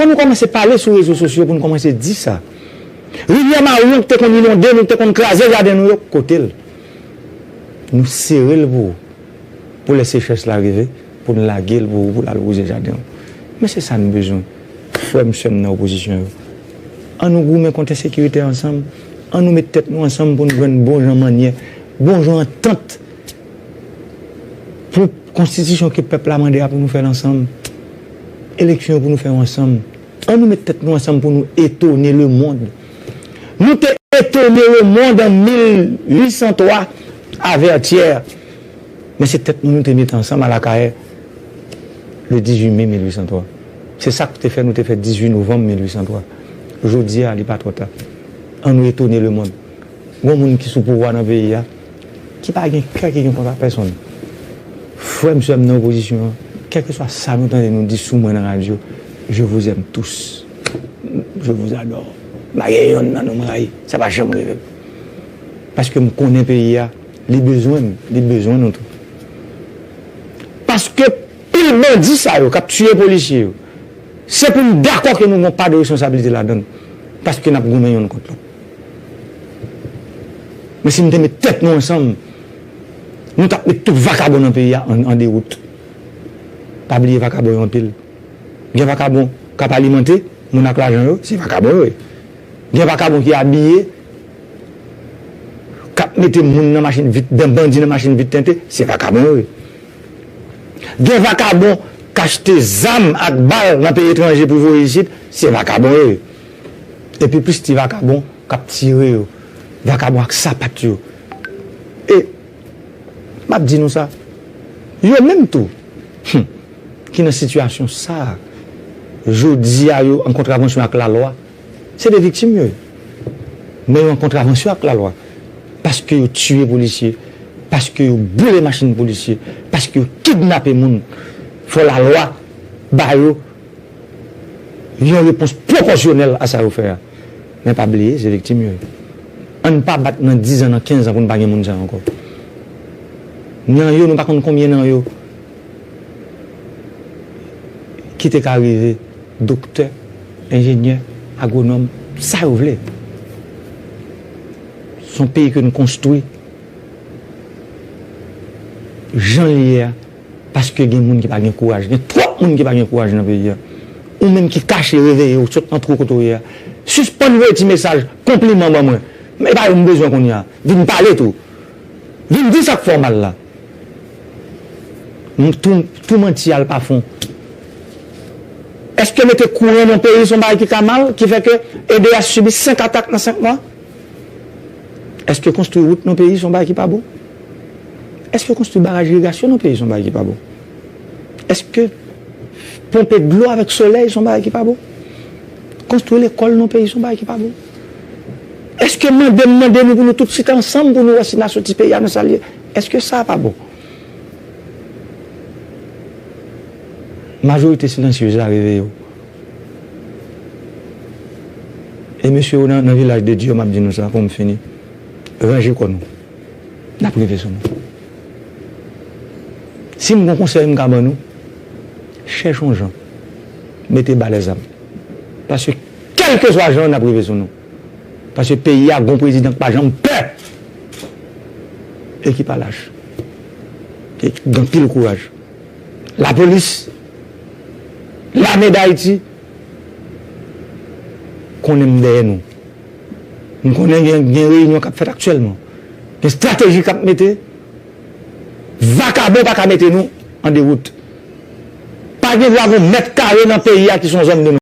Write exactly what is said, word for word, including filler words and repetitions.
An nou kòmanse pale sou rezo sosyo pou nou kòmanse di sa. Rivyè Mawon ki te konn inonde nou, ki te konn kraze jaden nou yo, kote l? Nou sere l pou ou. Pou lè sechrès la rive, pou n lage l pou ou, pou l al wouze jaden w. Men se sa n bezwen. Frè m, sè m nan opozisyon yo, an nou goumen kont ensekirite ansanm. An nou met tèt nou ansanm pou n jwenn bon jan mannyè, bon jan antant pou konstitisyon ke pèp la mande a, pou nou fè l ansanm. Eleksyon yo pou nou fè yo ansanm. An nou met tèt nou ansanm pou nou etone lemonn. Nou te etone lemonn an mil uit san twa a Vètyè. Men se tèt nou nou te mete ansanm a Lakayè le dizuit me mil uit san twa. Se sa k te fè nou te fè dizuit novanm mil uit san twa. Jodi a, li pa twò ta. An nou etone lemonn. Gon moun ki sou pouvwa nan peyi a, ki pa gen kè, ki gen kont ak pèsonn. Frè m, sè m nan opozisyon an, kèlkeswa sa nou tande nou di sou mwen nan radyo, je vous aime tous. Je vous adore. M pa gen yonn nan nou m rayi. Sa pa janm rive m. Paske m konnen peyi a, li bezwen m, li bezwen nou tou. Paske pil bandi sa yo k ap tiye polisye yo, se pou n dakò ke nou gen yon pa de responsablite ladan l. Paske n ap goumen yonn kont lòt. Men si n te met tèt nou ansanm, nou t ap met tout vakabon nan peyi a an, an dewout. Pa bliye vakabon yo anpil. Gen vakabon k ap alimante moun ak lajan yo, se vakabon yo ye. Gen vakabon ki abiye, k ap mete moun nan machin vit, dan bandi nan machin vit tente, se vakabon yo ye. Gen vakabon k achte zam ak bal nan peyi etranje pou voye isit, se vakabon yo ye. Epi plis ti vakabon k ap tire yo, vakabon ak sapat yo. E m ap di nou sa, yo menm tou, hmm, ki nan sitiyasyon sa a, jodi a yo an kontravansyon ak lalwa, se de viktim yo ye. Men yo an kontravansyon ak lalwa. Paske yo tiye polisye, paske yo boule machin polisye, paske yo kidnape moun. Fò lalwa ba yo yon repons pwopòsyonèl a sa yo fè a. Men pa bliye, se viktim yo ye. Ann pa bat nan diz an, nan kenz an pou n pa gen moun sa yo ankò. Nan yo, nou pa konn konbyen nan yo ki te ka rive doktè, enjenyè, agwonòm, sa yo vle. Se yon peyi ke n konstwi jan l ye a, paske gen moun ki pa gen kouraj. Gen twòp moun ki pa gen kouraj nan peyi a. Ou menm ki kache, reveye w, sot nan twou kote w ye a, sispann voye ti mesaj konpliman ban mwen. E pa yo m bezwen kounye a. Vin pale tou. Vin di sa k fè w mal la. M tou, tou manti al pa fon. Èske mete kouran nan peyi se yon bagay ki ka mal, ki fè ke E D H sibi senk atak nan senk mwa? Èske konstwi wout nan peyi se yon bagay ki pa bon? Èske konstwi baraj irigasyon nan peyi se yon bagay ki pa bon? Èske ponpe dlo avèk solèy se yon bagay ki pa bon? Konstwi lekòl nan peyi se yon bagay ki pa bon? Èske mande m mande nou pou nou tout chita ansanm pou nou wè si n a soti peyi a nan sa l ye? Èske sa pa bon? Majorite silansyez la reveye w. E mesye yo nan, nan vilaj de Dye yo, m ap di nou sa pou m fini. Ranje kò nou. N ap rive sou nou. Si m gon konsèy m ka ban nou, chèche yon jan. Mete ba lèzam. Paske kèlkeswa jan, n ap rive sou nou. Paske peyi a gon prezidan k pa janm pè e ki pa lach. E k gen anpil kouraj. Lapolis, Lame Dayiti, konnen m dèyè nou. M konnen gen, gen reyinyon k ap fèt aktyèlman. Gen estrateji k ap mete. Vakabon pa ka mete nou an dewout. Pa gen dwa gen yon mèt kare nan peyi a ki se yon zòn de non.